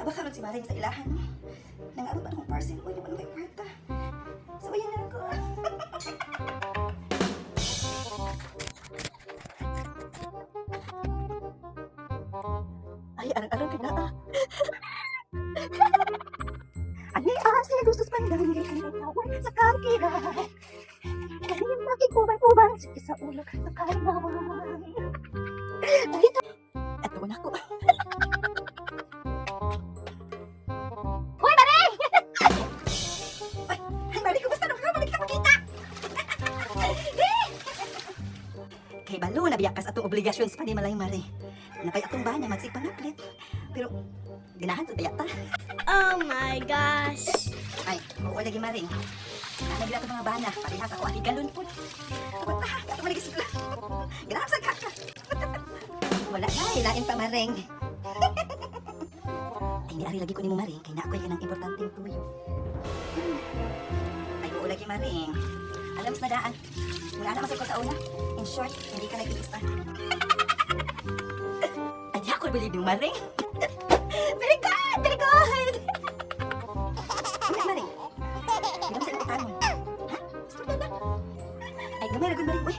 Naa ba karon si Maring sa ilahan, no? Nangabot pa akong parcel. Uy, wala kay kwarta. So, ayan na ako. Ay, arang-arang ka na ah. Ani ah, sila gusto pandang sa kakira. Kanyang makikubang-kubang sige sa ulo sa kalmawang. Ay, eto na ko. Hoy, Maring! Ay, ay, Maring, kumusta na ka? Balik ka makita! Kay balo na biya kas atong obligasyon sa panimalay, Mari. Napay atong bana magsigpangaplit. Pero ganahan sa bayata. Oh my gosh. Ay, oo lagi, Maring. Nalagi atong mga bana, parehas ako ani galon pud. Dapat ta, kato man lagi sila. Ganahan sa kaka. Wala na, hilain pa, Maring. Ay, niari lagi ko nimo, Maring, kay naa ko'y kanang importanteng tuyo. Ay, oo lagi, Maring. Alam sa daan. Wala na masay ko sa una. In short, hindi ka nag-iisa. Ay, di ako believe mo, Maring. Very good! Very good! Wala, Maring. Hindi mo sa ilang. Ha? Istorya na. Ay, gamay ra gud, Maring. Uy.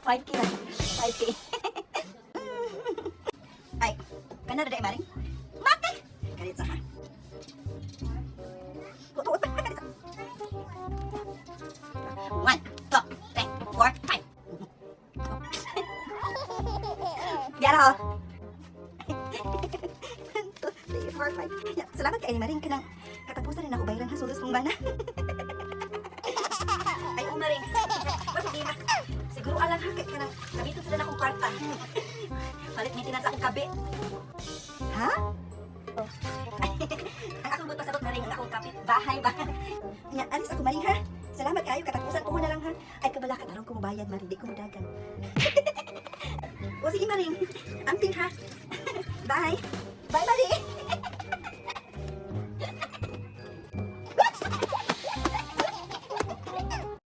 5K na. 5K. Ay, kana ra Maring. Mati! Kalit sa ha. Tuot pa kalit sa. 1, 2, 3, 4, 5. Yara oh. 1, 2, 3, 4, 5. Ya, salamat kay ni Maring kanang katapusan na ako bayaran ha sulod kong bana. Ay, oh, Maring. Wala problema. Siguro alang ha kay kanang gamiton sila na akong kwarta. Palit maintenance akong kabi. Ha? Oh. Ang akong pasabot, Maring, ang akong kapit bahay ba. Nya, alis ako, Maring, ha. Salamat kayo katapusan ko na lang ha. Ay kabala ka tarong ko mobayad, Maring, di ko modagan. O sige, Maring. Amping ha. Bye. Bye, Maring.